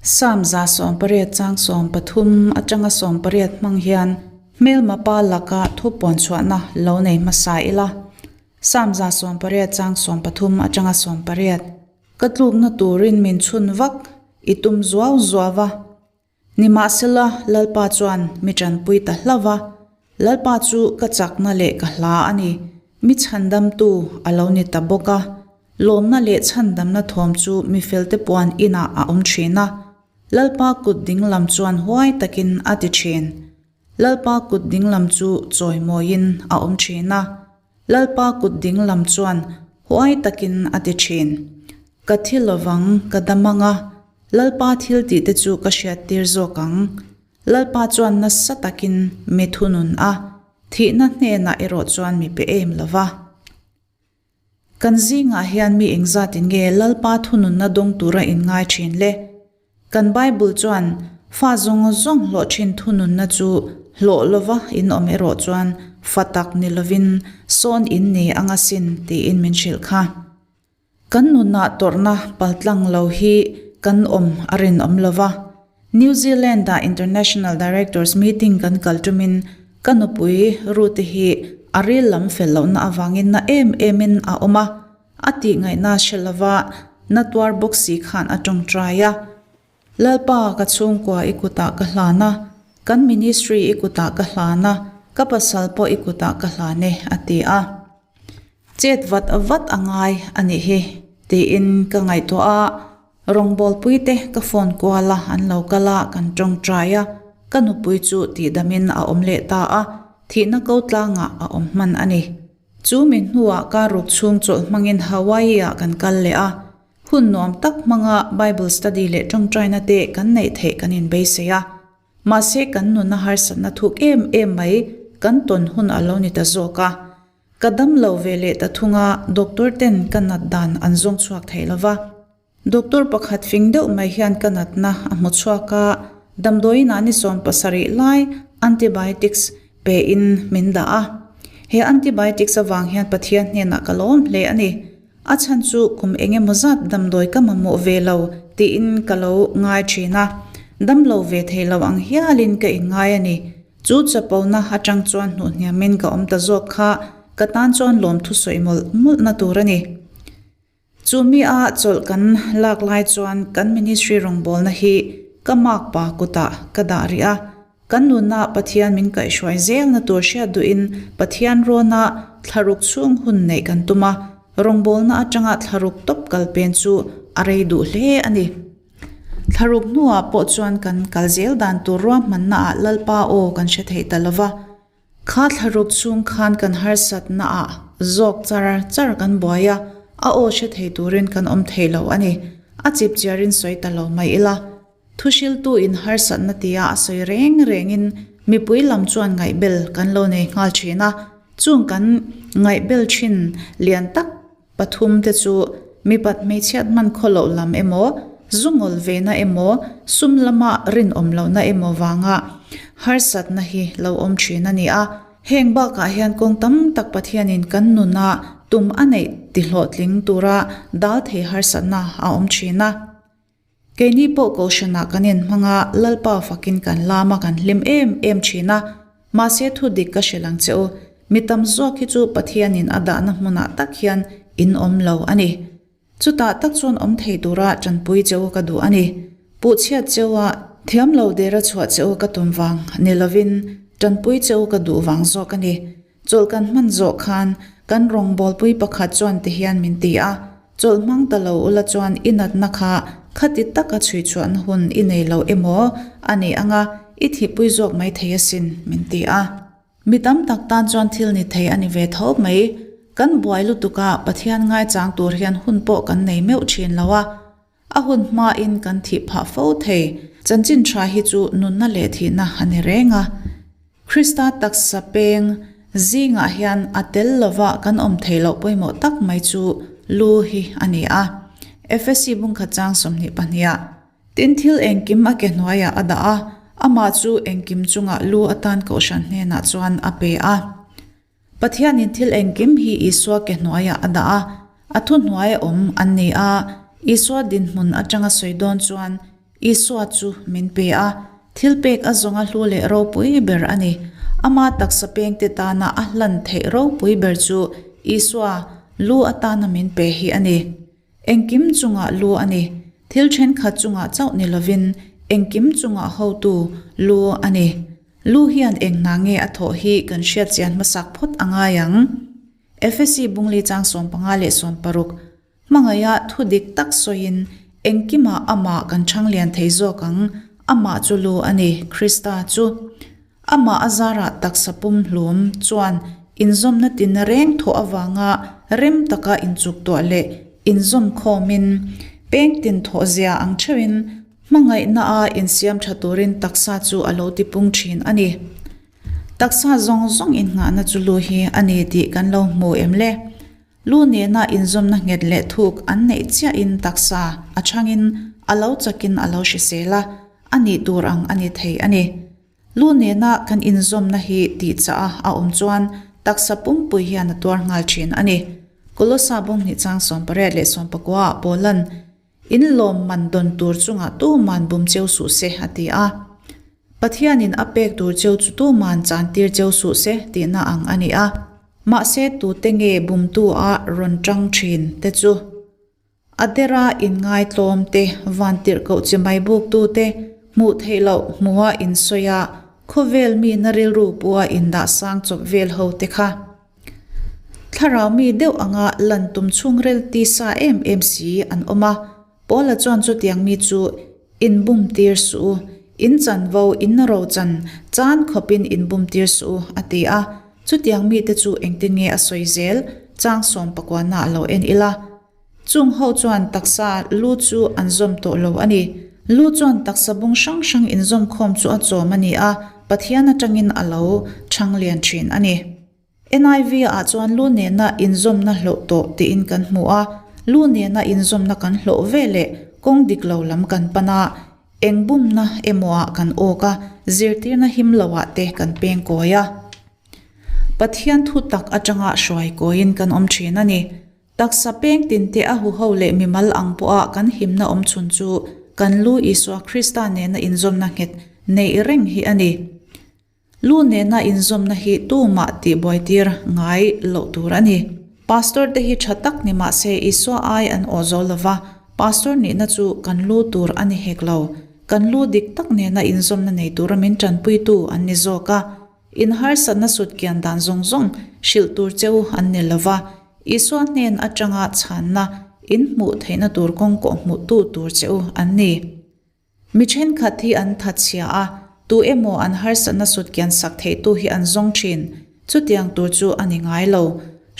Psalm 118 chang 13 atanga 18 hmang hian hmelma pa laka thu puan chhuahna lo nei hmasa ila. Psalm 118 chang 13 atanga 18 Ka tlukna turin min chhun vak i tum zuau zuau va. Nimahsela, Lalpa chuan mi tanpui ta hlauh va, Lalpa chu ka chakna leh ka hla a ni, mi chhandamtu a lo ni ta bawk a. Lawmna leh chhandamna thawm chu mi felte puan inah a awm thin a, Lalpa kut dinglam chuan huai takin a ti thin. Lalpa kut dinglam chu chawimawiin a awm thin a, Lalpa kut dinglam chuan huai takin a ti thin. Ka thi lovang, ka dam ang a, Lalpa thil tihte chu ka hriattir zawk ang. Lalpa chuan nasa takin mi thunun a, thihna hnenah erawh chuan mi pe em lo va. Kan zingah hian mi engzatin nge Lalpa thununna dawng tura inngai thin le? Kan Bible chuan fa zawng zawng hlawh thin thununna chu hlawh lova in awm erawh chuan fa tak ni lovin sawn in ni anga sin tiin min hrilh kha. Kan nunah tawrhna paltlang lo hi kan awm a rinawm lova. New Zealand-ah International Directors Meeting kan kal tumin ka nupui Ruth-i hi a ril lam fel lohna avangin na em emin a awm a, a tihngaihna hre lova na tuar bawk si khan a tawngtai a. Lalpa, ka chhungkua i kutah ka hlan a, kan ministry i kutah ka hlan a, ka pasal pawh i kutah ka hlan e, a ti a. Chet vat vat a ngai a nih hi, tiin ka ngaihtuah a. Rawngbawlpuite ka phone kual a, an lo kal a, kan tawngtai a, ka nupui chu tihdamin a awm leh ta a, thihna ko tlangah a awm hman a ni. Chu mi hnuah kar ruk chhung chawlh hmangin Hawaii-ah kan kal leh a, hun nuam tak hmanga Bible study leh tawngtaina te kan neih theih kan inbeisei a. Mahse kan nuna harsatna thuk em em mai kan tawn hun a lo ni ta zawk a. Ka dam lo ve leh ta thung a, doctor ten ka nat dan an zawng chhuak thei lo va. Doctor pakhat fing deuh mai hian ka natna a hmu chhuak a, damdawiin ah ni 70 lai antibiotics pe in min dah a. He antibiotics avang hian Pathian hnenah ka lawm hle a ni. A chhan chu kum eng emaw zat damdawi ka mamawh ve lo tiin ka lo ngai thin a, dam lo ve thei lo ang hialin ka inngai a ni. Chu chapona atang chuan hnuh hniamin ka awm ta zawk kha ka tan chuan lawmthu sawi mawlh mawlhna tur a ni. Chu mi a chawlh kan lak lai chuan kan ministry rawngbawlna hi ka makpa kutah ka dah rih a, kan nunah Pathian min kaihhruai zelna tur hriat duhin Pathian rawna thlaruk chhung hun neih kan tum a, rawngbawlna atanga thlaruk tawp kal pen chu a rei duh hle a ni. Thlaruk hnuah pawh chuan kan kal zel dan tur ruahmannaah Lalpa aw kan hre thei ta lo va. Kha thlaruk chhung khan kan harsatnaah zawk char char kan buai a, a aw hre thei turin kan awm thei lo a ni. A chip chiarin sawi ta lo mai ila. Thuhriltu in harsatna tia a sawi reng rengin mipui lam chuan ngaihbel kan lo nei nghal thin a, chung kan ngaihbel thin lian tak Pathum te chu mipat hmeichhiat hman khaw loh lam emaw, zu ngawl vena emaw, sum lama rinawm lohna emaw vanga harsatna hi lo awm thin a ni a. Heng bakah hian kawng tam tak Pathianin kan nuna tum a neih tihlawhtling tura dal thei harsatna a awm thin a. Keini pawh Kohhranah kan inhmang a, Lalpa fakin kan lam a, kan hlim em em thin a. Mahse thu dik ka hrilh ang che u, mi tam zawk hi chu Pathianin a dahna hmunah tak hian in awm lo a ni. Chutah tak chuan awm thei tura tanpui che u ka duh a ni. Puhchhiat che u a, thiam lo dera chhuah che u ka tum vang ni lovin tanpui che u ka duh vang zawk a ni. Chawlh kan hman zawh khan kan rawngbawlpui pakhat chuan ti hian min ti a, Chawlh hmang ta lo ula chuan i natna kha khati taka chhui chhuahna hun i nei lo emaw a ni anga i thihpui zawk mai thei asin, min ti a. Mi tam tak tan chuan thil ni thei a ni ve tho mai. Kan buai lutuk a, Pathian ngaichang tur hian hun pawh kan nei meuh thin lo a. A hun hmain kan thih phah fo thei. Chanchin tha hi chu nunna leh thihna a ni reng a. Krista taksa peng zingah hian a tel lova kan awm thei loh pawimawh tak mai chu lu hi a ni a. Efesi bungkhat chang 22ah, Tin thil engkim a ke hnuaiah a dah a, amah chu engkim chungah lu atan kohhran hnenah chuan a pe a. Pathianin thil engkim hi Isua ke hnuaiah a dah a, a thuhnuai awm an ni a. Isua dinhmun atanga sawi dawn chuan Isua chu min pe a, thilpek a zawnga hlu leh ropui ber a ni. Ama taksa pengte tana a hlan theih ropui ber chu Isua lu atana min pe hi a ni. Engkim chungah lu a ni. Thil thenkhat chungah chauh ni lovin engkim chungah hotu lu a ni. Lu hian eng hna nge a thawh hi kan hriat chian hmasak phawt a ngai ang. Efesi bungli chang 15 leh 16 hmangaiha thu dik tak sawiin engkimah amah kan chhang lian thei zawk ang, amah chu lu a ni, Krista chu. Amah a zarah taksa pumhlum chuan inzawmna tina reng thawh avanga rem taka inchuktuah leh inzawm khawmin peng tin thawh zia ang theuhin hmangaihna a insiam tha turin taksa chu a lo tipung thin a ni. Taksa zawng zawng innghahna chu lu hi a ni tih kan lo hmu em le? Lu nena inzawmna nghet leh thuk an neih chiahin taksa a chhangin a lo chakin a lo hrisel a, a nih tur ang a ni thei a ni. Lu nena kan inzawmna hi tihchah a a awm chuan taksa pumpui hian a tuar nghal thin a ni. Kolosa bawng hnih chang 18 leh 19 ah Paulan In lawmman dawn tur chungah tuman bum cheu suh se a ti a. Pathianin a pek tur cheu chu tuman chantir cheu suh se tihna ang a ni a. Mahse tute nge bumtu a rawn tang thin te chu? A dera inngaitlawm te, vantirhkoh chi mai buktu te, hmuh theih loh hmuha insawi a, khawvel mina rilru pua indah sang chawp vel ho te kha. Thlarau mi deuh anga lan tum chhungrel tisa em em si an awm a, Paula chuan chutiang mi chu inbum tir suh u, in chanvo, in rochan chan khawpin inbum tir suh u, a ti a. Chutiang mite chu engtin nge a sawi zel? Chang 19 ah lo en ila. Chung ho chuan taksa lu chu an zawm tawh lo a ni. Lu chuan taksa bung hrang hrang inzawm khawm chu a chawm a ni a, Pathian atangin a lo chhang lian thin a ni. NIV ah chuan lu nena inzawmna hlawh tawh tiin kan hmu a, lu nena inzawmna kan hlawh ve leh kawng dik lo lam kan pan a, eng bumna emaw ah kan awk a, zirtirna him lo ah te kan peng kawi a. Pathian thu tak atanga hruai kawiin kan awm thin a ni. Taksa peng tinte a huho leh mimal ang pawha kan himna awm chhun chu kan lu Isua Krista nena inzawmna nghet neih reng hi a ni. Lu nena inzawmna hi tumah tihbuaitir ngai loh tur a ni. Pastor te hi tha tak ni mah se Isua ai an aw zo lo va, Pastor nihna chu kan lu tur a ni hek lo. Kan lu dik tak nena inzawmna nei tura min tanpuitu an ni zawk a. In harsatna sut kian dan zawng zawng hrilh tur cheu an ni lo va, Isua hnen atanga chhanna in hmuh theihna tur kawng kawh hmuhtu tur cheu an ni. Mi thenkhat hi an thatchhia a, tu emaw an harsatna sut kian sak theihtu hi an zawng thin. Chutiang tur chu a ni ngai lo.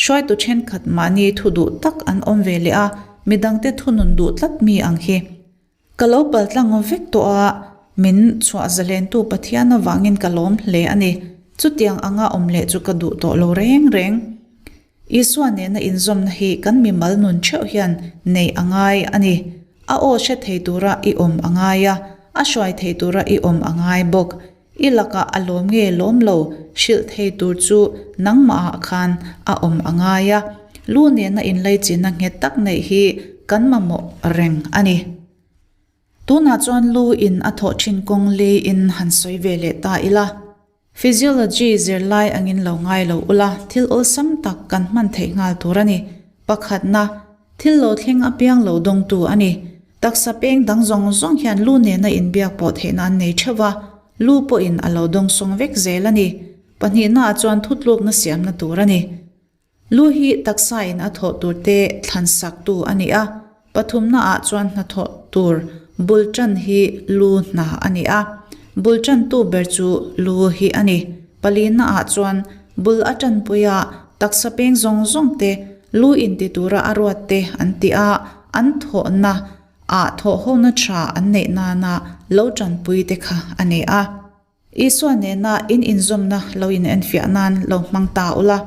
Hruaitu thenkhat mahni thu duh tak an awm ve leh a, midangte thunun duh tlat mi ang hi. Ka lo paltlang vek tawh a, min chhuah zalentu Pathian avangin ka lawm hle a ni. Chutiang anga awm leh chu ka duh tawh lo reng reng. Isua nena inzawmna hi kan mimal nun theuh hian neih a ngai a ni. A aw hre thei tura i awm a ngai a, a hruai thei tura i awm a ngai bawk. I lakah a lawm nge lawm lo hrilh thei tur chu nangmahah khan a awm a ngai a. Lu nena inlaichinna nghet tak neih hi kan mamawh reng a ni. Tunah chuan lu in a thawh thin kawng leiin han sawi ve leh ta ila. Physiology zirlai angin lo ngai lo ula, thil awlsam tak kan hman theih nghal tur a ni. Pakhatna, thil lo thleng apiang lo dawngtu a ni. Taksa peng dang zawng zawng hian lu nena inbiak pawh theihna an nei theuh va, lu pawhin a lo dawngsawng vek zel a ni. Pahnihnaah chuan thutlukna siamna tur a ni. Lu hi taksa in a thawh tur te thlan sak tu a ni a, pathumna ah chuan hnathawh tur bul tan hi lu hna a ni a, bul tan tu ber chu lu hi a ni. Palina ah chuan bul a tanpui a, taksa peng zawng zawng te lu in ti tura a ruat te an ti a, an thawhna ah thawhhona tha an neih nana lo tanpui te kha a ni a. Isua nena in inzawmna lo in enfiah nan lo hmang ta ula.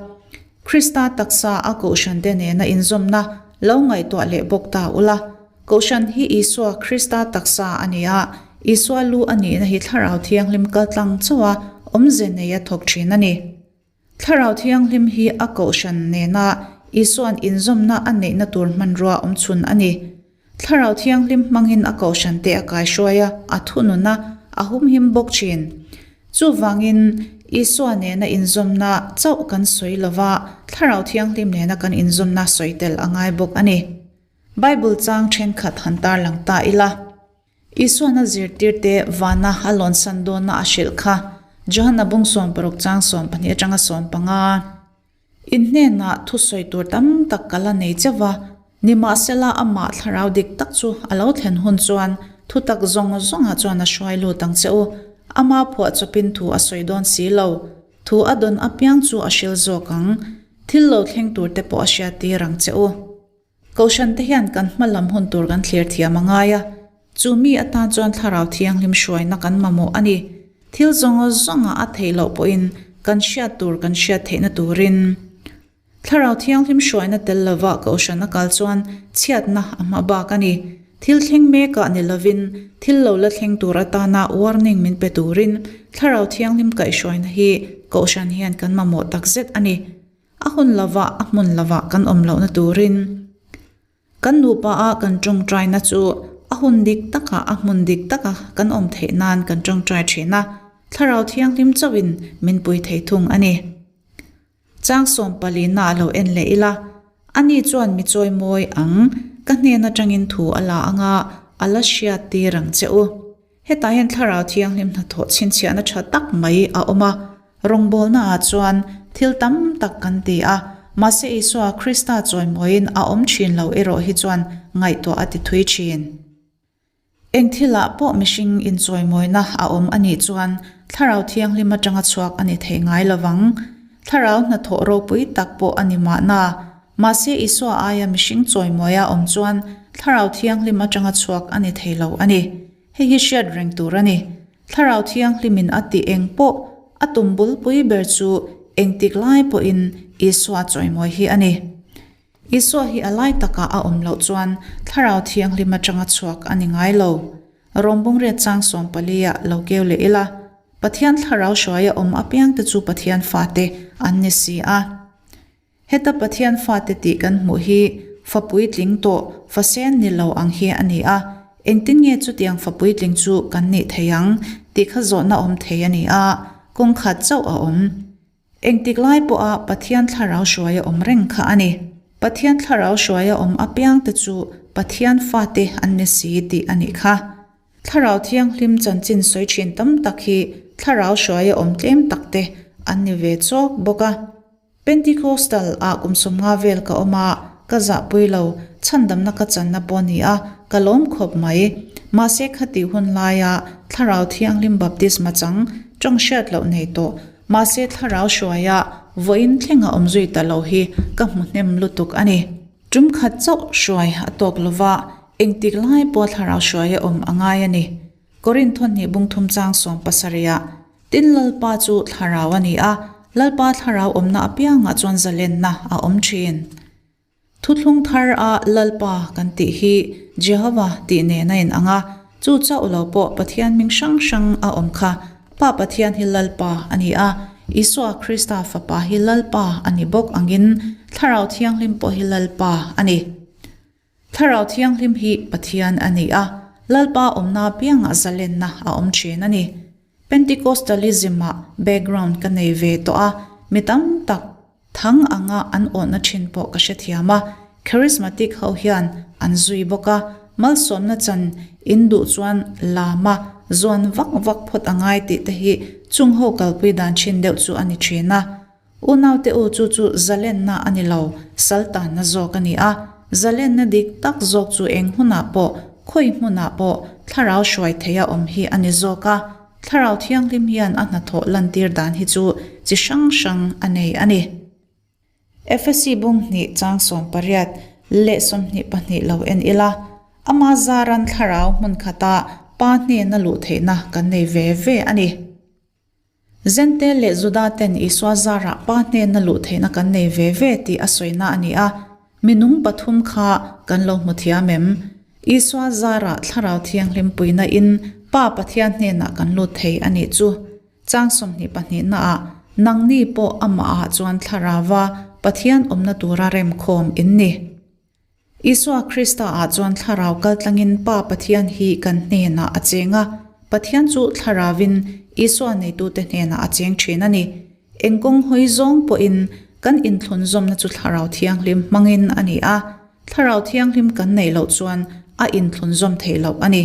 Krista taksa a kohhrante nena inzawmna lo ngaihtuah leh bawk ta ula. Kohhran hi Isua Krista taksa a ni a, Isua lu a nihna hi Thlarau Thianghlim kaltlang chauh a awmze nei a thawk thin a ni. Thlarau Thianghlim hi a kohhran nena Isua'n inzawmna a neihna tur hmanrua awmchhun a ni. Thlarau Thianghlim hmangin a kohhrante a kaihruai a, a thunun a, a humhim bawk thin. Chuvangin, Isua nena inzawmna chauh kan sawi lova, Thlarau Thianghlim nena kan inzawmna sawi tel a ngai bawk a ni. Bible chang thenkhat han tarlang ta ila. Isuan a zirtirte vana a lawnsan dawnna a hrilh kha Johana bung 60 chang 12 atanga 15. In hnenah thusawi tur tam tak ka la nei cheuh va, nimahsela amah thlarau dik tak chu a lo thlen hun chuan thutak zawng zawngah chuan a hruai lut ang che u. Ama phuah chawpin thu a sawi dawn si lo. Thu a dawn apiang chu a hril zawk ang. Thil lo thleng tur te pawh a hriattir ang che u. Kohhran te hian kan hma lam hun tur kan thlir thiam a ngai a, chu mi atan chuan Thlarau Thianghlim hruaina kan mamawh a ni. Thil zawng zawnga a theih loh pawhin kan hriat tur kan hriat theihna turin. Thlarau Thianghlim hruaina tel lova Kohhran a kal chuan chhiatna a hma bak a ni. Thil thleng mekah ni lovin thil lo la thleng tur atana warning min pe turin Thlarau Thianghlim kaihhruaina hi Kohhran hian kan mamawh takzet a ni. A hun lovah, a hmun lovah kan awm lohna turin kan nupa a kan tawngtaina chu a hun dik taka, a hmun dik taka kan awm theih nan kan tawngtai thin a, Thlarau Thianghlim chauhin min pui thei thung a ni. Chang sawmpalina a lo en leh ila, ani chuan mi chawimawi ang, ka hnen atangin thu a la anga a la hriat tir ang che u. Hetah hian Thlarau Thianghlim hnathawh chhinchhiahna tha tak mai a awm a, rawngbawlnaah chuan thil tam tak kan ti a, mahse Isua Krista chawimawiin a awm thin lo erawh hi chuan ngaihtuah a ti thui thin. Eng thilah pawh mihring inchawimawina a awm a nih chuan Thlarau Thianghlim atanga chhuak a ni thei ngai lovang. Thlarau hnathawh ropui tak pawh a ni mahna, mahse Isua aia mihring chawimawia awm chuan Thlarau Thianghlim atanga chhuak a ni thei lo a ni. Hei hi hriat reng tur a ni. Thlarau Thianghlimin a tih eng pawh a tum bulpui ber chu engtik lai pawhin Isua chawimawi hi a ni. Isua hi a lai takah a awm loh chuan Thlarau Thianghlim atanga chhuak a ni ngai lo. Rawmbungriat chang sawmpalia lo keu leh ila, Pathian Thlarau hruaia awm apiangte chu Pathian fate an ni si a. Heta Pathian fate tih kan hmuh hi fa puitling tawh fa sen ni lo ang hi a ni a, engtin nge chutiang fa puitling chu kan nih thei ang tih kha zawhna awm thei a ni a, kawng khat chauh a awm. Engtik lai pawha Pathian thlarau hruaia awm reng kha a ni. Pathian thlarau hruaia awm apiangte chu Pathian fate an ni si tih a nih kha. Thlarau Thianghlim chanchin sawi thin tam tak hi thlarau hruaia awm tlem takte an ni ve chawk bawk a. Pentecostal ah kum sawmnga vel ka awm a, ka zahpui lo, chhandamna ka channa pawh ni a, ka lawm khawp mai. Mahse khatih hun laia Thlarau Thianghlim baptisma chang tawng hriat loh nei tawh, mahse Thlarau hruaia vawiin thlenga awm zui ta lo hi ka hmu hnem lutuk a ni. Tum khat chauh hruai a tawk lova, engtik lai pawh Thlarau hruaia awm a ngai a ni. Korinth hnih bungthum chang 70 ah Tin Lalpa chu thlarau a ni a, Lalpa thlarau awmna apiangah chuan zalenna a awm thin. Thuthlung thar a Lalpa kan tih hi Jehova tih nen a inang a, chu chauh lo pawh Pathian hming hrang hrang a awm kha. Pa Pathian hi Lalpa a ni a, Isua Krista Fapa hi Lalpa a ni bawk angin Thlarau Thianghlim pawh hi Lalpa a ni. Thlarau Thianghlim hi Pathian a ni a, Lalpa awmna apiangah zalenna a awm thin a ni. Pentecostalism-ah background ka nei ve tawh a, mi tam tak thang anga an awhna thin pawh ka hrethiam a, charismatic ho hian an zui bawk a, malsawmna chan in duh chuan lama zuan vak vak phawt a ngai tih te hi chung ho kalpui dan thin deuh chu a ni thin a. Unaute u chu chu zalenna a ni lo, saltanna zawk a ni a. Zalenna dik tak zawk chu eng hunah pawh, khawi hmunah pawh thlarau hruai theia awm hi a ni zawk a. Thlarau Thianghlim hian a hnathawh lantir dan hi chu chi hrang hrang a nei a ni. Efesi bung hnih chang 18 leh 22 lo en ila, ama zaran thlarau hmun khata Pa hnena luh theihna kan nei ve ve a ni. Zente leh Juda ten Isua zarah Pa hnena luh theihna kan nei ve ve tih a sawina a ni a, minung pathum kha kan lo hmu thiam em? Isua zarah Thlarau Thianghlim puina in Pa Pathian hnenah kan lut thei a nih chu. Chang 22 naah, Nangni pawh amahah chuan Thlarauva Pathian awmna tura remkhawm in ni. Isua Krista ah chuan Thlarau kaltlangin Pa Pathian hi kan hnenah a cheng a, Pathian chu Thlarauvin Isua neitute hnenah a cheng thin a ni. Eng kawng hawi zawng pawhin kan inthlunzawmna chu Thlarau Thianghlim hmangin a ni a, Thlarau Thianghlim kan neih loh chuan a inthlunzawm theih loh a ni.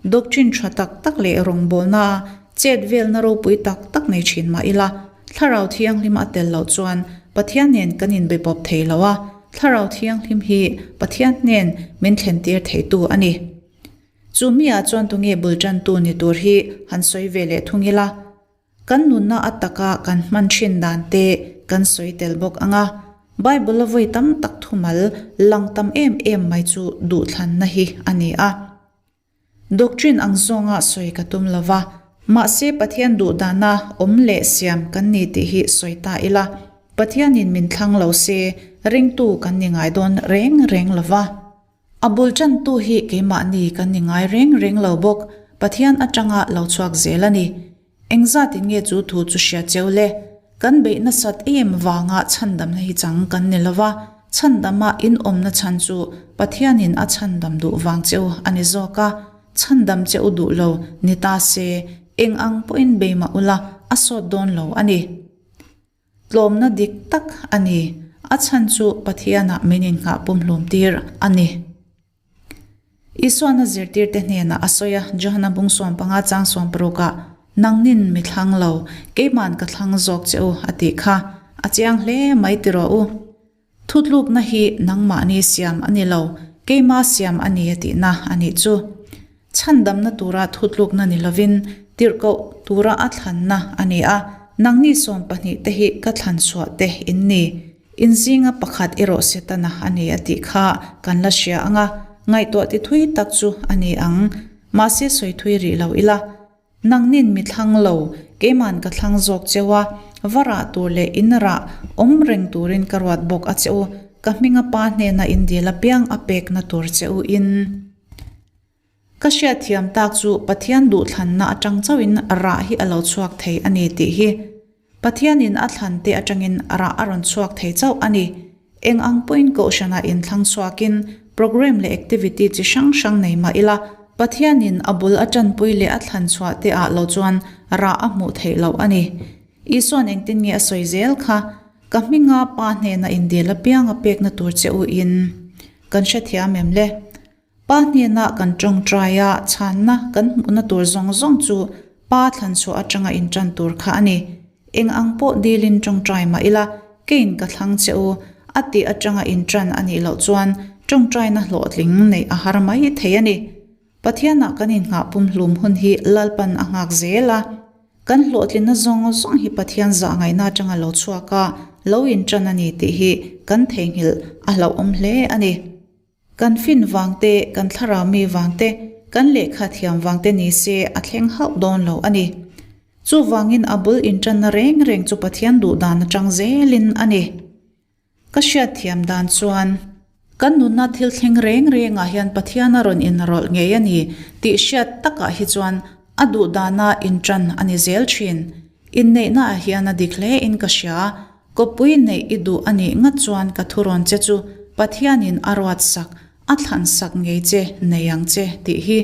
Doctrine tha tak tak leh rawngbawlna chet velna ropui tak tak nei thin mah ila, Thlarau Thianghlim a tel loh chuan Pathian nen kan inbe pawp thei lo a, Thlarau Thianghlim hi Pathian hnen min thlentir theitu a ni. Chu miah chuan tunge bul tantu ni tur hi han sawi ve leh thung ila, Kan nunna a taka kan hman thin dan te kan sawi tel bawk ang a, Bible-a vawi tam tak thumal lang tam em em mai chu duhthlanna hi a ni a. Doctrine ang zawnga sawi ka tum lo va, mahse Pathian duhdana awm leh siam kan ni tih hi sawi ta ila, Pathianin min thlang lo se ringtu kan ni ngai dawn reng reng lo va. A bul tantu hi keimahni kan ni ngai reng reng lo bawk, Pathian atanga lo chhuak zel a ni. Engzatin nge chu thu chu hria cheu le? Kan beih nasat em vanga chhandamna hi chang kan ni lo va, chhandama inawmna chhan chu Pathianin a chhandam duh vang cheu a ni zawk a, chhandam cheu duh lo ni ta se, eng ang pawhin bei mah ula a sawt dawn lo a ni. Tlawmna dik tak a ni. A chhan chu Pathianah min innghah pumhlum tir a ni. Isuana zirtirte hnenah a sawi a, Johana bung 15 chang 60 ah, Nangnin mi thlang lo, keiman ka thlang zawk che u a tih kha. A chiang hle mai ti rawh u. Thutlukna hi nangmahni siam a ni lo, keima siam a ni a tihna a nih chu. Chhandamna tura thutlukna ni lovin tirhkoh tura a thlanna a ni a, nangni 12 te hi ka thlan chhuah te in ni. In zinga pakhat erawh Setana a ni a tih kha kan la hria ang a, ngaihtuah ti thui tak chu a ni ang. Mahse sawi thui rih lo ila. Nangnin mi thlang lo, keiman ka thlang zawk cheu a, va rah tur leh in rah awm reng turin ka ruat bawk a che u, ka hminga pa hnena in dil apiang a pekna tur che u in. Ka hriatthiam tak chu Pathian duhthlanna atang chauhin rah hi a lo chhuak thei a ni tih hi. Pathianin a thlan te atangin rah a rawn chhuak thei chauh a ni. Eng ang pawhin kohhranah inthlang chhuakin programme leh activity chi hrang hrang nei mah ila, Pathianin a bul a tanpui leh a thlan chhuah te ah lo chuan rah a hmuh theih loh a ni. Isuan engtin nge a sawi zel kha? Ka hminga Pa hnena indil apiang a pekna tur che u in kan hrethiam em le? Pa hnenah kan tawngtai a, chhanna kan hmuhna tur zawng zawng chu Pa thlanchhuah atanga intan tur kha a ni. Eng ang pawh dilin tawngtai mah ila, keiin ka thlang che u, a tih atanga intan a nih loh chuan tawngtaina hlawhtling neih a har mai thei a ni. Pathianah kan innghah pumhlum hun hi Lalpan a nghak zel a. Kan hlawhtlinna zawng zawng hi Pathian zahngaihna atanga lo chhuak a, lo intan a ni tih hi kan theihnghilh a hlauhawm hle a ni. Kan fin vang te, kan thlarau mi vang te, kan lehkha thiam vang te ni se a thleng hauh dawn lo a ni. Chuvangin a bul intanna reng reng chu Pathian duh dan atang zelin a ni. Ka hriat thiam dan chuan, kan nunna thil thleng reng rengah hian Pathian a rawn inrawlh ngei a ni tih hriat takah hi chuan a duh dana intan a ni zel thin. Inneihnaah hian a dik hle in ka hria. Kawppui neih i duh a nih ngat chuan ka thurawn che chu Pathianin a ruatsak, a thlansak ngei che nei ang che tih hi.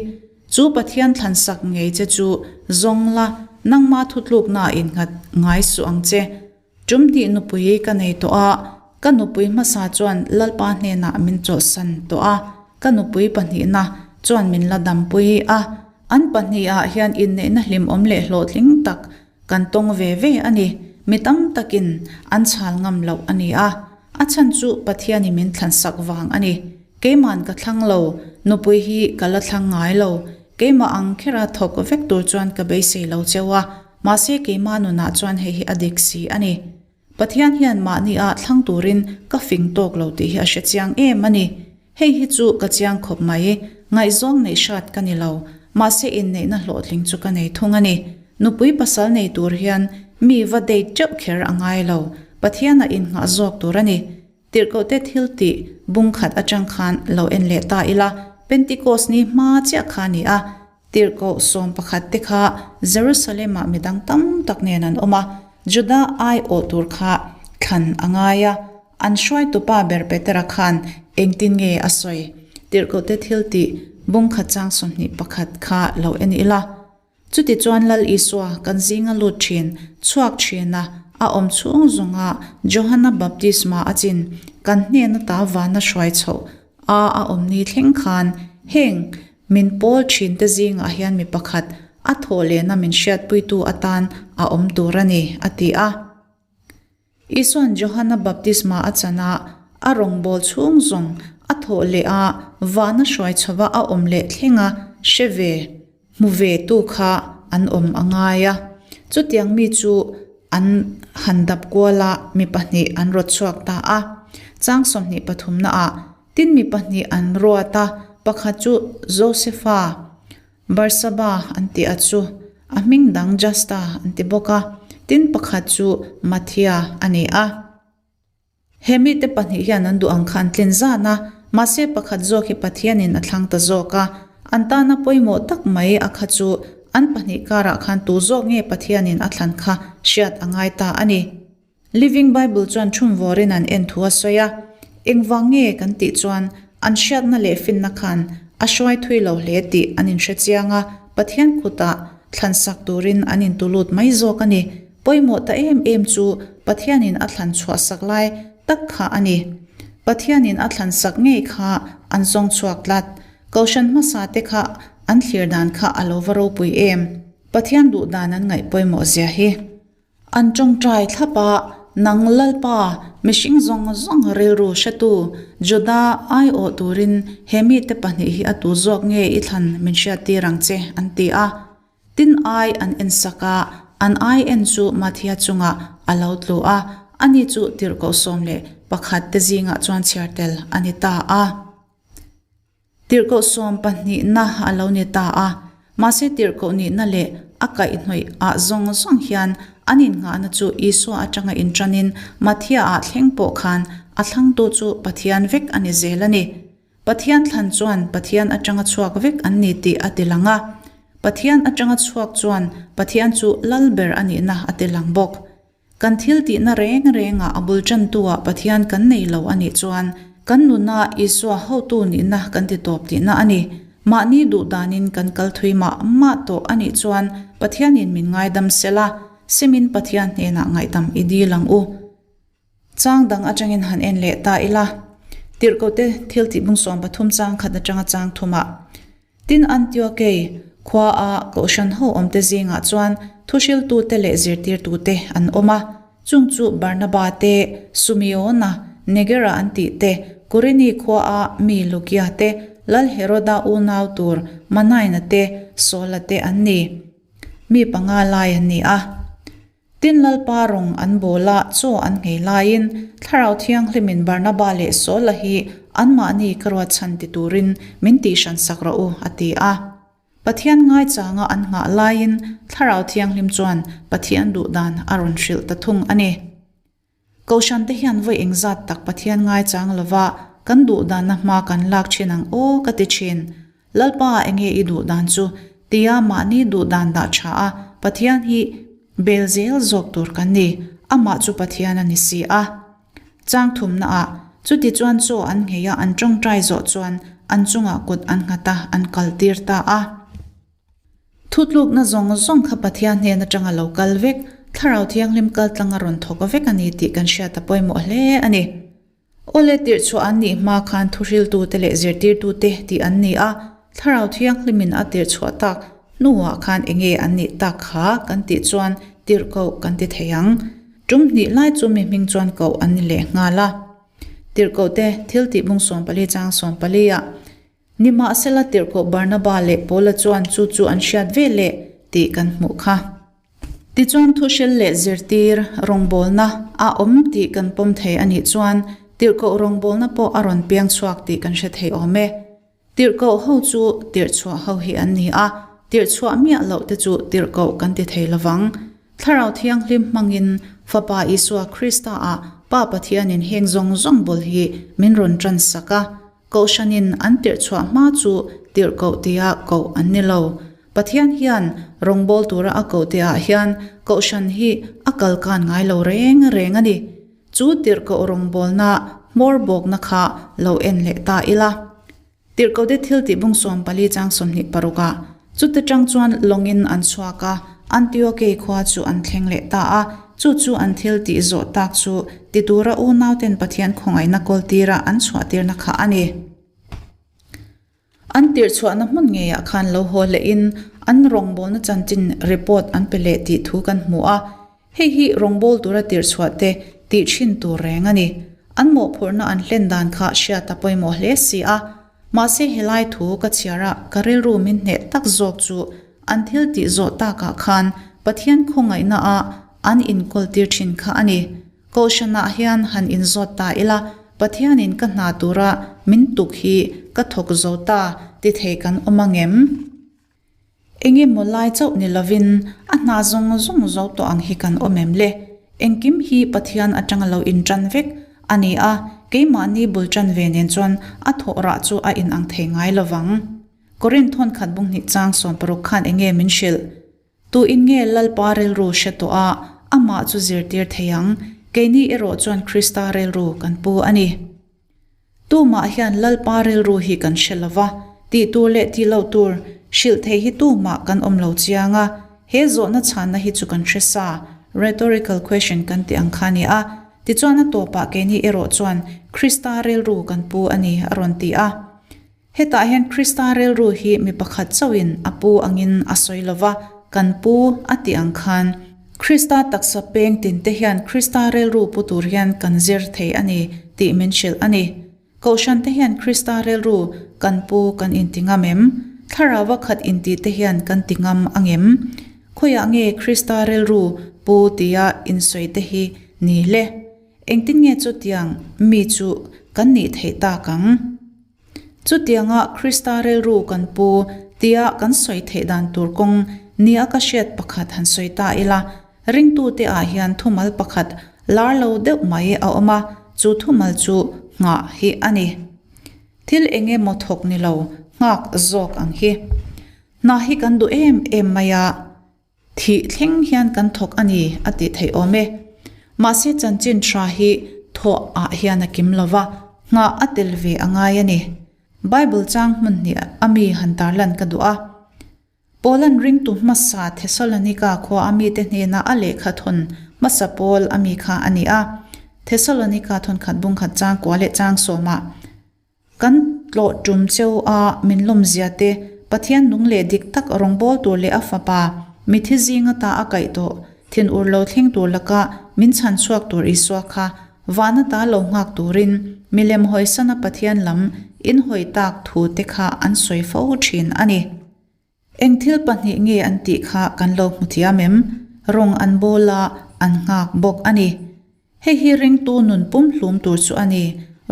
Chu Pathian thlansak ngei che chu zawng la, nangma thutluknaah innghat ngai suh ang che. Tum hnih nupui ka nei tawh a, ka nupui hmasa chuan Lalpa hnenah min chawlhsan tawh a, ka nupui pahnihna chuan min la dampui a. An pahnihah hian inneihna hlimawm leh hlawhtling tak Kan tawng ve ve a ni. Mi tam takin an chhal ngam loh a ni a. A chhan chu Pathianin min thlansak vang a ni. Keiman ka thlang lo, nupui hi ka la thlang ngai lo. Keimah ang khera thawk vek tur chuan ka beisei lo cheu a, mahse keimah nunah chuan hei hi a dik si a ni. Pathian hian mahni a thlang turin ka fing tawk lo tih hi a hre chiang em a ni. Hei hi chu ka chiang khawp mai. Ngaihzawng neih hrat ka ni lo. Mahse inneihna hlawhtling chu ka nei thung a ni. Nupui pasal nei tur hian mi va date teuh kher a ngai lo. Pathianah innghah zawk tur a ni. Tirhkohte thil tih bung khat atang khan lo en leh ta ila, Pentikos ni hma chiah kha a ni a. Tirhkoh 11 te kha Jerusalem-ah mi dang tam tak nen an awm a, Juda aiawh tur kha thlan a ngai a. An hruaitupa ber Petera khan Engtin nge a sawi? Tirhkohte thiltih bungkhat chang 21 kha lo en ila. Chutichuan Lal Isua kan zinga lut thin, chhuak thina a awm chhung zawnga Johana baptisma a chin kan hnen ata vana hruai chhoh a a awm ni thleng khan heng min pawl thinte zingah hian mi pakhat a thawh lehna min hriatpuitu atan a awm tur a ni, a ti a. Isua'n Johana baptisma a chan a, a rawngbâwl chhung zawng a thawh leh a, vana hruai chhova a awm leh thlenga hre ve, hmu ve tu kha an awm a ngai a. Chutiang mi chu an han dap kual a, mi pahnih an rawt chhuak ta a. Chang 23 naah tin mi pahnih an ruat a, pakhat chu Josefa, Barsaba an tih a chu a hming dang Justa an ti bawk a, tin pakhat chu Matthia a ni a. He mite pahnih hian an duh ang kha an tlin zan a, mahse pakhat zawk hi Pathianin a thlang ta zawk a. An tana pawimawh tak mai a kha chu an pahnih karah khan tu zawk nge Pathianin a thlan kha hriat a ngai ta a ni. Living Bible chuan thumvawrin an en thu a sawi a, engvang nge kan tih chuan an hriatna leh finna khan a hruai thui lo hle tih an inhre chiang a, Pathian kutah thlansak turin an intulut mai zawk a ni. Pawimawh ta em em chu Pathianin a thlan chhuahsak lai tak kha a ni. Pathianin a thlansak ngei kha an zawng chhuak tlat. Kohhran hmasa te kha an thlir dan kha a lo va ropui em? Pathian duh dan an ngaih pawimawh zia hi. An ṭawngṭai thlap a, Nang Lalpa, mihring zawng zawng rilru hretu, Juda aiawh turin he mite pahnih hi a tu zawk nge i thlan min hriattir ang che, an ti a. Tin ai an ensak a, an ai en chu Mathia chungah a lo tlu a, ani chu tirhkoh 11 te zingah chuan chhiar tel a ni ta a. Tirhkoh sawm pahnihna a lo ni ta a, mahse tirhkoh nihna leh a kaihhnawih ah zawng zawng hian an innghahna chu Isua atanga inṭanin Mathia ah thleng pawh khan a thlangtu chu Pathian vek a ni zel a ni. Pathian thlan chuan Pathian atanga chhuak vek an ni tih a ti lang a, Pathian atanga chhuak chuan Pathian chu lal ber a nihna a ti lang bawk. Kan thil tihna reng rengah a bul ṭantu-ah Pathian kan nei lo a nih chuan kan nuna Isua hotu nihna kan ti tawp tihna a ni. Mahni duh danin kan kal thui mah mah tawh a nih chuan Pathianin min ngaidam sela, simin Pathian hnenah ngaihdam i dil ang u. Chang dang atangin han en leh ta ila. Tirhkohte thil tih bung 13 chang khat atanga chang thumah. Tin, Antiokei khua a kohhran ho awmte zingah chuan thuhriltute leh zirtirtute an awm a, chung chu Barnaba te, Sumeona, Negera an tih te, Kurini khua a mi Lukia te, Lal Heroda unau tur Manaina te, Saula te an ni. Mi panga lai an ni a. Tin, Lalpa rawng an bawl a, chaw an nghei laiin Thlarau Thianghlimin Barnaba leh Saula hi anmahni ka ruat chhan ti turin min tihhran sak rawh u, a ti a. Pathian ngaichanga an nghah laiin Thlarau Thianghlim chuan Pathian duhdan a rawn hrilh ta thung a ni. Kohhran te hian vawi engzat tak Pathian ngaichang lova kan duhdanna hma kan lak thin ang aw ka ti thin. Lalpa enge i duhdan chu tia mahni duhdan dah tha a Pathian hi bel zel zawk tur kan ni, amah chu Pathian a ni si a. Chang thumna ah chuti chuan chaw an nghei a an tawngtai zawh chuan an chungah kut an nghat a an kal tir ta a. Thutlukna zawng zawng kha Pathian hnen atanga lo kal vek, Thlarau Thianghlim kal tlanga rawn thawk vek a ni tih kan hriat a pawimawh hle a ni. Awle tirhchhuah an nih hma khan thuhriltute leh zirtirtute tih an ni a, Thlarau Thianghlimin a tirhchhuah tak hnuah khan enge an nih tak kha kan tih chuan tirhkoh kan ti thei ang. Tum hnih lai chu mi hming chuan koh an ni leh nghal a. Tirhkohte thil tih bung 14 chang 14 ah. Nimahsela tirhkoh Barnaba leh Paula chuan chu chu an hriat ve leh tih kan hmuh kha. Tichuan thuhril leh zirtir rawngbawlna a awm tih kan pawm thei a nih chuan tirhkoh rawngbawlna pawh a rawn piang chhuak tih kan hre thei awm e. Tirhkoh ho chu tirhchhuah ho hi an ni a, tirhchhuah miah loh te chu tirhkoh kan ti thei lovang. Thlarau Thianghlim hmangin Fapa Isua Krista ah Pa Pathianin heng zawng zawng bul hi min rawn ṭansak a, Kohhranin an tirhchhuah hma chu tirhkoh tia koh an ni lo. Pathian hian rawngbâwl tura a koh tihah hian kohhran hi a kalkan ngai lo reng reng a ni. Chu tirhkoh rawngbâwlna hmawr bawkna kha lo en leh ta ila. Tirhkote thil tih bung 14 chang 26 ah chute tang chuan lawngin an chhuak a, Antiokei khua chu an thleng leh ta a, chu chu an thil tih zawh tak chu ti tura unauten Pathian khawngaihna kawltira an chhuahtirna kha a ni. An tirhchhuahna hmun ngeiah khan lo haw lehin an rawngbawlna chanchin report an pe leh tih thu kan hmu a. Hei hi rawngbâwl tura tirhchhuah te tih thin tur reng a ni. An mawhphurhna an hlen dan kha hriat a pawimawh hle si a. Mahse helai thu ka chhiar a ka rilru min hneh tak zawk chu an thil tih zawh takah khan Pathian khawngaihna a an inkawl tir thin kha a ni. Kohhranah hian han inzawt ta ila Pathianin ka hna tura min tuk hi ka thawk zo ta ti thei kan awm angem? Enge maw lai chauh ni lovin a hna zawng zawng zo tawh ang hi kan awm em le? Engkim hi Pathian atanga lo intan vek a ni a, keimahni bul tan ve nen chuan a thawh rah chu a inang thei ngai lovang. Korinth thawnkhat bunghnih chang 60 khan enge min hrilh? Tuin nge Lalpa rilru hre tawh a, amah chu zirtir thei ang? Keini erawh chuan Krista rilru kan pu a ni. Tumah hian Lalpa rilru hi kan hre lo va, tih tur leh tih loh tur hrilh thei hi tumah kan awm lo chiang a, he zawhna chhanna hi chu kan hre sa, rhetorical question kan tih ang kha a ni a. Tichuan a tawpah keini erawh chuan Krista rilru kan pu a ni a rawn ti a. Hetah hian Krista rilru hi mi pakhat chauhin a pu angin a sawi lo va, kan pu a tih ang khan Krista taksa peng tinte hian Krista rilru pu tur hian kan zir thei a ni tih min hrilh a ni. Kohhrante hian Krista rilru kan pu kan inti ngam em? Thlarauva khat intihte hian kan ti ngam ang em? Khawiah nge Krista rilru pu tia insawite hi ni le? Engtin nge chutiang mi chu kan nih theih tak ang? Chutianga Krista rilru kan pu tia kan sawi theih dan tur kawng nia ka hriat pakhat han sawi ta ila, ringtute ah hian thumal pakhat lar lo deuh mai a awm a, chu thumal chu nghah hi a ni. Thil eng emaw thawk ni lo nghak zawk ang hi. Hna hi kan duh em em mai a. Thih thleng hian kan thawk a ni a tih theih awm e. Mahse chanchin tha hi thawh ah hian a kim lo va, nghah a tel ve a ngai a ni. Bible chang hmun hnih a mi han tarlan ka duh a. Paula'n ringtu hmasa Thesalonika khua a mite hnena a lehkha thawn hmasa pawl a mi kha a ni a. Thesalonika thawnkhat bungkhat chang kua leh chang sawmah Kan tlawh tum cheu a min lawmzia te, Pathian nung leh dik tak rawngbâwl tur leh a Fapa, mithi zing ata a kaih tawh, thinur lo thleng tur laka min chhan chhuak tur Isua kha van ata lo nghak turin milem hawisana Pathian lam inhawi tak thu te kha an sawi fo thin a ni. Eng thil pahnih nge an tih kha kan lo hmu thiam em? Rawng an bawl a, an nghak bawk a ni. Hei hi ringtu nun pumhlum tur chu a ni.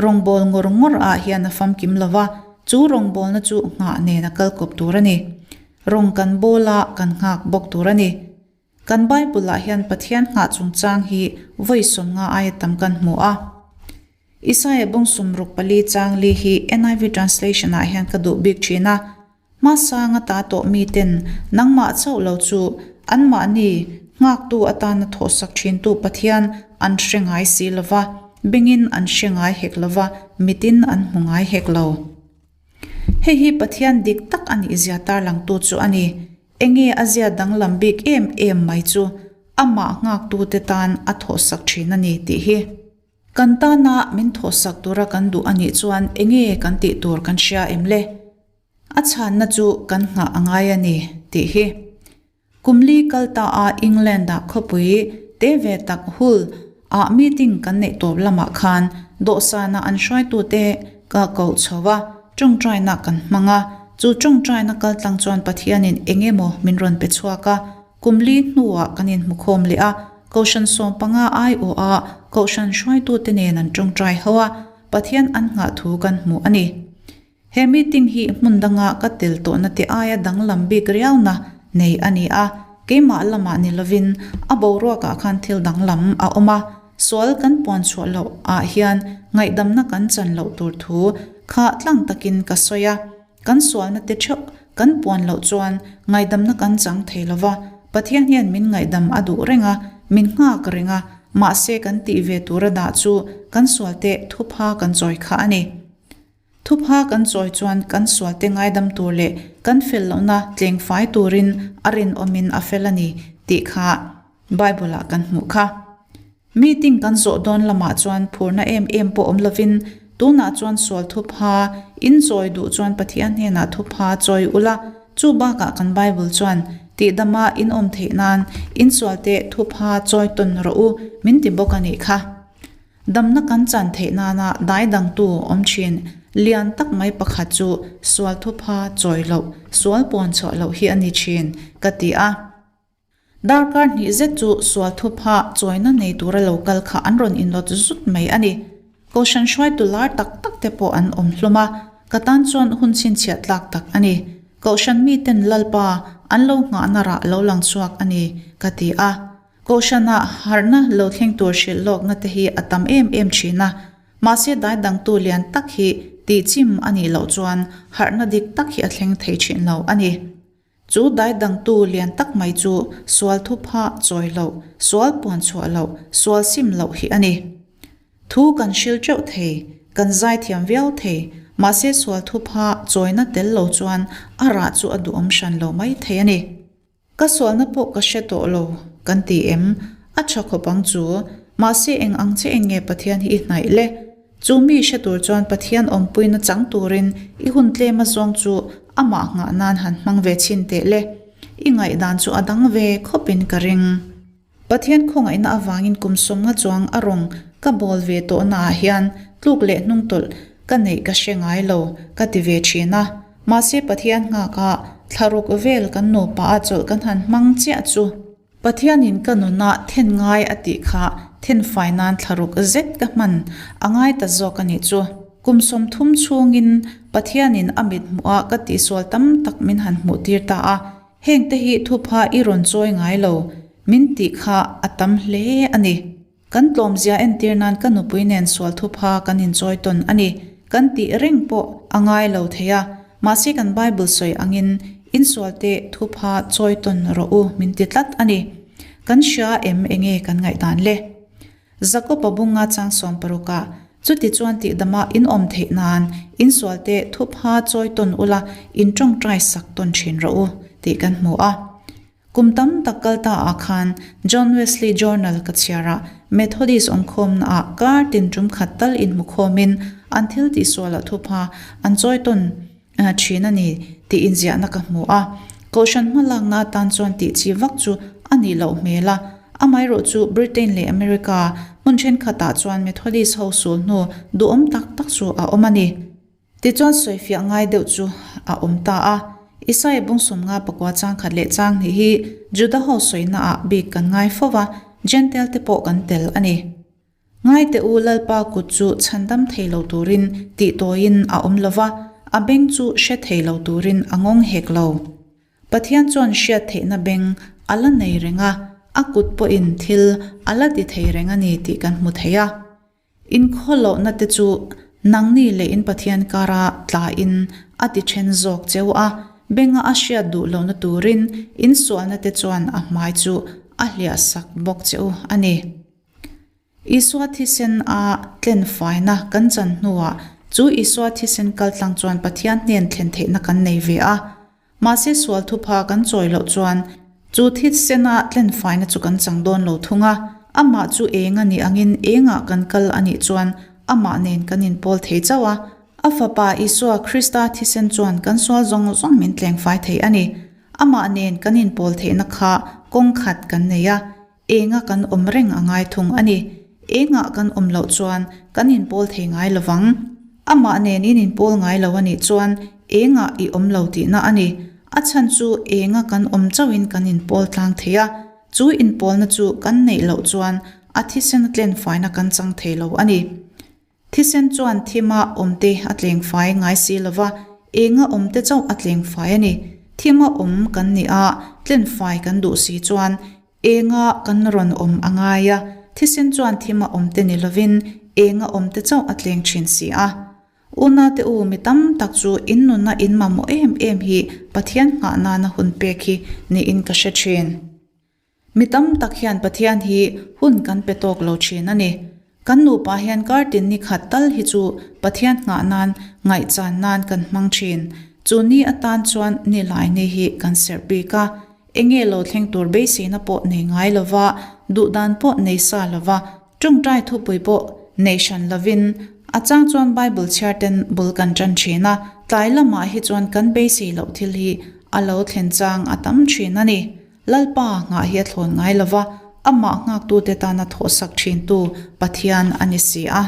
Rawngbâwl ngawr ngawr ah hian a famkim lo va, chu rawngbâwlna chu nghah nen a kal kawp tur a ni. Rawng kan bawl a, kan nghak bawk tur a ni. Kan Bible ah hian Pathian nghah chungchang hi vawi 50 aia tam kan hmu a. Isaiah bung 64 chang li hi NIV translation ah hian ka duh bik thin a. Hmasanga ta tawh miten nangmah chauh lo chu anmahni nghaktu atana thawhsak thintu Pathian an hre ngai si lo va, bengin an hre ngai hek lo va, mitin an hmu ngai hek lo. Hei hi Pathian dik tak a nihzia tarlangtu chu a ni. Enge a zia danglam bik em em mai chu amah nghaktute tan a thawhsak thin a ni tih hi. Kan tana min thawhsak tura kan duh a nih chuan enge kan tih tur kan hria em le? A chhanna chu kan nghah a ngai a ni tih hi. Kum li kal ta a England-ah khawpui te ve tak Hull ah meeting kan neih tawp lamah khan dawhsana an hruaitute ka koh chho a, tawngtaina kan hmang a. Chu tawngtaina kaltlang chuan Pathianin eng emaw min rawn pe chhuak a, kum li hnuah kan inhmukhawm leh a, Kohhran 15 aiawha Kohhran hruaitute nen an tawngtai ho a, Pathian an nghah thu kan hmu a ni. He meeting hi hmun danga ka tel tawhna te aia danglam bik riauna nei a ni a, keimah lamah ni lovin a boruakah khan thil danglam a awm a, sual kan puan chhuah loh ah hian ngaihdamna kan chan loh tur thu kha tlang takin ka sawi a, kan sualna te theuh kan puan loh chuan ngaihdamna kan chang thei lova, Pathian hian min ngaihdam a duh reng a, min nghak reng a. Mahse kan tih ve tura dah chu kan sualte thupha kan chawi kha a ni. Thupha kan chawi chuan kan sualte ngaidam tur leh kan fel lohna tleng fai turin a rinawmin a fel a ni tih kha Bible-ah kan hmuh kha. Meeting kan zawh dawn lamah chuan phurna em em pawh awm lovin tunah chuan sual thupha in chawi duh chuan Pathian hnenah thupha chawi ula, chu bakah kan Bible chuan tihdama in awm theih nan in sualte thupha chawi tawn rawh u min ti bawk a nih kha. Damna kan chan theih nana dai dangtu awm thin lian tak mai pakhat chu sual thupha chawi loh, sual puan chhuah loh hi a ni thin ka ti a. Darkar hnih zet chu sual thupha chawina nei tura lo kal kha an rawn inlawt zut mai a ni. Kohhran hruaitu lar tak tak te pawh an awm hlawm a, ka tan chuan hun chhinchhiah tlak tak a ni. Kohhran miten Lalpa an lo nghahna rah lo lang chhuak a ni, ka ti a. Kohhranah harhna lo thleng tur hrilh lawkna te hi a tam em em thin a, mahse dai dangtu lian tak hi tihchim a nih loh chuan harhna dik tak hi a thleng thei thin lo a ni. Chu dai dangtu lian tak mai chu sual thupha chawi loh, sual puan chhuah loh, sual sim loh hi a ni. Thu kan hril teuh thei, kan zai thiam viau thei, mahse sual thupha chawina tel lo chuan a rah chu a duhawm hran lo mai thei a ni. Ka sualna pawh ka hre tawh lo, kan ti em? A tha khawp ang chu, mahse eng ang che eng nge Pathian hi i hnaih le? Chu mi hre tur chuan Pathian awmpuina chang turin i hun tlem a zawng chu amah nghah nan han hmang ve chhin teh le. I ngaihdan chu a dang ve khawpin ka ring. Pathian khawngaihna avangin kum sawmnga chuang a rawng ka bawl ve tawhnaah hian tluk leh hnungtawlh ka neih ka hre ngai lo ka ti ve thin a. Mahse Pathian nghaka thlaruk vel kan nupa a chawlh kan han hmang chiah chu. Pathianin ka nunah then ngai a tih kha then fai nan thlaruk zet ka hman a ngai ta zawk a nih chu. Kum 30 chhungin Pathianin a mit hmuhah ka tihsual tam tak min han hmuh tir ta a, hengte hi thupha i rawn chawi ngai lo min tih kha a tam hle a ni. Kan tlawmzia entir nan ka nupui nen sual thupha kan inchawi tawn a ni. Kan tih reng pawh a ngai lo thei a, mahse kan Bible sawi angin insualte thupha chawi tawn rawh u min ti tlat a ni. Kan hria em enge kan ngaihdan le? Jakob-a bunga chang 60ah, Chuti chuan tihdama in awm theih nan insualte thupha chawi tawn ula in tawngtai sak tawn thin rawh u tih kan hmu a. Kum tam tak kal ta ah khan John Wesley Journal ka chhiar a, Methodist awmkhawmna ah kar tin tum khat tal inhmukhawm in an thil tihsual ah thupha an chawi tawn thin a ni tih inziahna ka hmu a. Kohhran hmalakna atan chuan tih chi vak chu a nih loh hmel a, amaherawh chu Britain leh America hmun thenkhat ah chuan Methodist ho sul hnu duhawm tak tak chu a awm a ni. Tichuan sawifiah ngai deuh chu a awm ta a. Isaia bung 59 chang khat leh chang hnih hi Juda ho sawina ah bik kan ngai fo va, Jentail te pawh kan tel a ni. Ngai teh u Lalpa kut chu chhandam thei lo turin tih tawiin a awm lo va, a beng chu hre thei lo turin a ngawng hek lo. Pathian chuan hriat theihna beng a la nei reng a, a kut pawhin thil a la ti thei reng a ni tih kan hmu thei a. Inkhawllohna te chu nangni leh in Pathian kara tlain a ti then zawk cheu a, benga a hriat duh lohna turin in sualna te chuan a hmai chu a hliah sak bawk che u a ni. Isua thisen a tlen faina kan chan hnuah chu Isua thisen kaltlang chuan Pathian hnen thlen theihna kan nei ve a. Mahse sual thupha kan chawi loh chuan chu thitsena tlenfaina chu kan chang dawn lo thung a, amah chu eng a nih angin engah kan kal a nih chuan amah nen kan inpawl thei chauh a. A Fapa Isua Krista thisen chuan kan sual zawng zawng min tlengfai thei a ni. Amah nen kan inpawl theihna kha kawng khat kan nei a, enga kan awm reng a ngai thung a ni. Engah kan awm loh chuan kan inpawl thei ngai lo vang. Amah nen in inpawl ngai lo a nih chuan engah i awm lo tihna a ni. A chhan chu enga kan awm chauhin kan inpawl tlang thei a, chu inpawlna chu kan neih loh chuan a thisen a tlenfaina kan chang thei lo a ni. Thisen chuan thima awmte a tlengfai ngai si lo va, enga awmte chauh a tlengfai a ni. Thima awm kan nih a, tlenfai kan duh si chuan enga kan rawn awm a ngai a, thisen chuan thima awmte ni lovin enga awmte chauh a tleng thin si a. Unaute u, mi tam tak chu in nunna in mamawh em em hi Pathian nghah nana hun pek hi niin ka hre thin. Mi tam tak hian Pathian hi hun kan pe tawk lo thin a ni. Kan nupa hian kar tin ni khat tal hi chu Pathian nghah nan, ngaihchan nan kan hmang thin. Chu ni atan chuan ni lai ni hi kan serh bik a. Enge lo thleng tur beiseina pawh nei ngai lova, duhdan pawh nei sa lova, tawngtai thupui pawh nei hran lovin a chang chuan Bible chhiar ten bul kan tan thin a, tlai lamah hi chuan kan beisei loh thil hi a lo thlen chang a tam thin a ni. Lalpa nghah hi a thlawn ngai lova, amah nghaktute tana thawhsak thintu Pathian a ni si a.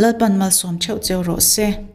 Lalpan malsawm theuh cheu rawh se.